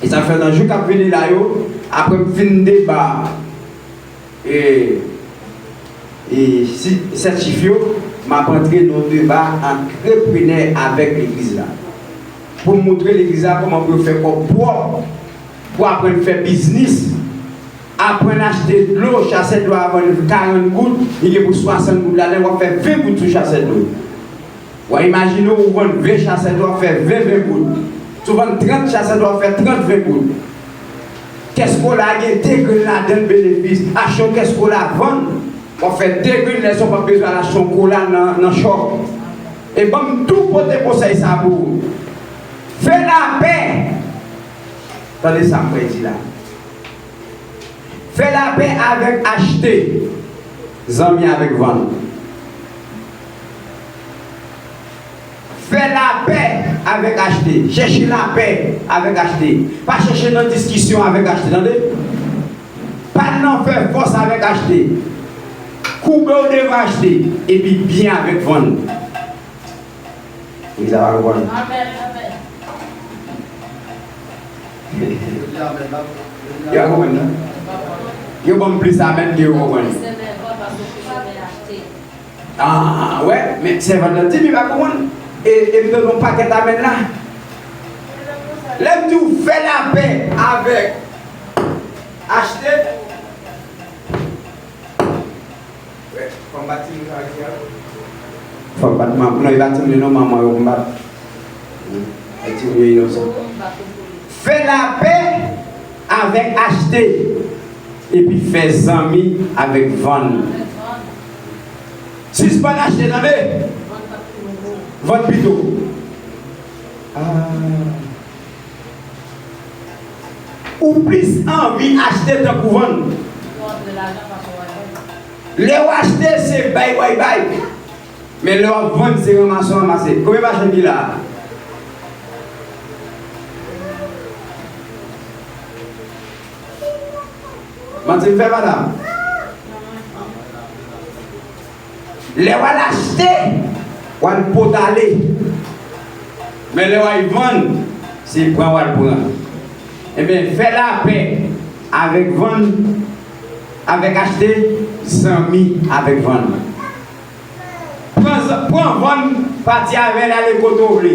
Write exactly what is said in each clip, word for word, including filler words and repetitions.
E sa fè nan jou k ap vini la yo, apre m fin deba e, e si, sèt chif yo, m ap antre nan yon deba antreprenè avèk legliz la. Pou m montre legliz la kòman pou yo fè kòb pwòp, pou aprann fè biznis, aprann achte dlo, chasè dlo a vann karant goud, li gen pou swasant goud ladan, w ap fè ven goud sou chasè dlo. W a imajine w, ou vann ven chasè dlo, w ap fè ven, ven goud. Si w vann trant chasè dlo, w ap fè trant, ven goud. Kès kola a gen de grenn ladan l benefis. Achte yon kès kola, vann, w ap fè de grenn, lè sa w p ap bezwen al achte yon kola nan, nan chòp. E ban m tou pote konsèy sa pou ou. Fè lapè. Tande sa m pral di la. Fè lapè avèk achte, zanmi avèk vann. Fè lapè avèk achte. Chèche lapè avèk achte. Pa chèche nan diskisyon avèk achte, tande? Pa nan fè fòs avèk achte. Koube w devan achte, epi byen avèk vann. Legliz la pa konprann. Amèn, amèn. Yo pa konprann, non? Yo ban m plis amèn ke yo konprann. Ah, wè, men sèvant lan di m li pa konprann. E, e m tande yon pakèt amèn la. Lè m di w fè lapè avèk achte, Fò m bat timoun sa ki a. Fò m bat manman. Non, e pa timoun yo non, manman yo pou m bat. Ay, timoun yo inosan. Fè lapè avèk achte, epi fè zanmi avèk vann. Sispann achte, tande? Vann pito. Ah. Ou plis anvi achte tankou vann. Lè w achte, se bay w al bay. Men lè w ap vann, se ranmase w ranmase. Konbyen machann ki la a? Manti m fè, madanm? Lè w al achte, w al potale. Men lè w al vann, se pran w al pran. Ebyen, fè lapè avèk vann, avèk achte, zanmi avèk vann. Pran, pran vann, pati avè l ale kote w vle.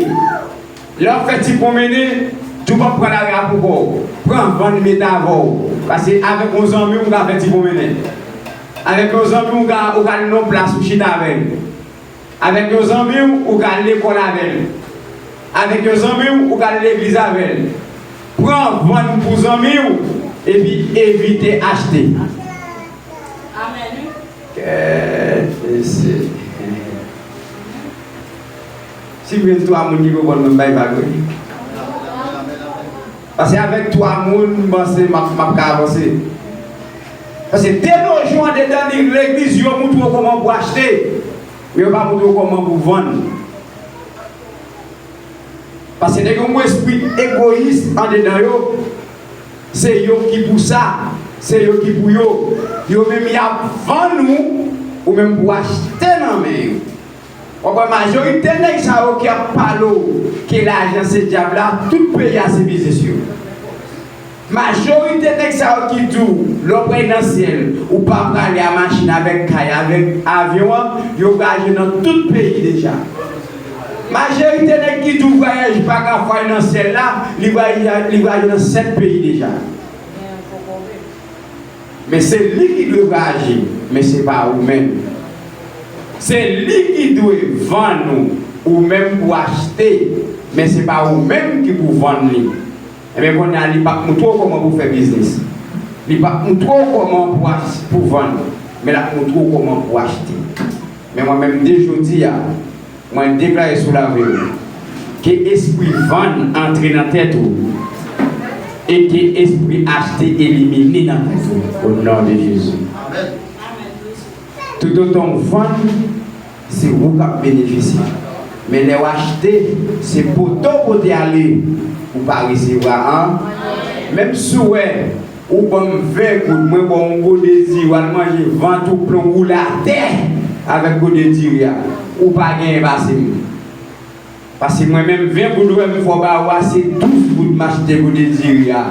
Lè w ap fè ti pwonmennen, di w p ap pran lari a pou kò w. Pran vann mete avè w. Paske avèk yon zanmi w, ou ka fè ti pwonmennen. Avèk yon zanmi w, ou ka, ou ka al nan yon plas ou chita avè l. Avèk yon zanmi w, ou ka al lekòl avè l. Avèk yon zanmi w, ou ka al legliz avè l. Pran vann pou zanmi w, epi evite achte. Amèn, wi. Kèt, mesye. Si m jwenn twa moun ki konprann mwen, m bay vag, wi. Paske avèk twa moun, m panse m ap, m ap ka avanse. Paske denojou andedan legliz, yo montre w kòman pou achte, men yo pa montre w kòman pou vann. Paske nèg yo gen yon espri egoyis andedan yo. Se yo ki pou sa, se yo ki pou yo. Yo menm y ap vann ou, ou menm pou achte nan men yo. W ap wè majorite nèg sa yo ki ap pale w ke lajan se dyab la, tout peyi a se biznis yo. Majorite nèg sa yo ki di w, lè w pral nan syèl, ou pa prale a machin avèk kay, avèk avyon an, yo vwayaje nan tout peyi deja. Majorite nèg ki di w vwayaj pa ka fè nan syèl la, li vwayaje, li vwayaje nan sèt peyi deja. Men se li ki dwe vwayaje, men se pa ou menm. Se li ki dwe vann ou, ou menm pou achte, men se pa ou menm ki pou vann li. Ebyen, kounye a, li p ap montre w kòman pou fè biznis. Li p ap montre w kòman pou ach-, pou vann, men l ap montre w kòman pou achte. Men mwen menm, de jodi a, mwen deklare sou lavi w, ke espri vann antre nan tèt ou, e ke espri achte elimine nan tèt ou, o non de Jezi. Toutotan w vann, se ou k ap benefisye. Men lè w achte, se pote w pote ale, ou pa resevwa an. Menm si w wè, ou ban m ven goud, mwen ba w yon gode diri, w al manje vant ou plonge w atè avèk gode diri a, ou pa genyen pase m. Paske mwen menm, ven goud ou wè m fè w ba ou a, se douz goud m achte pou de diri a.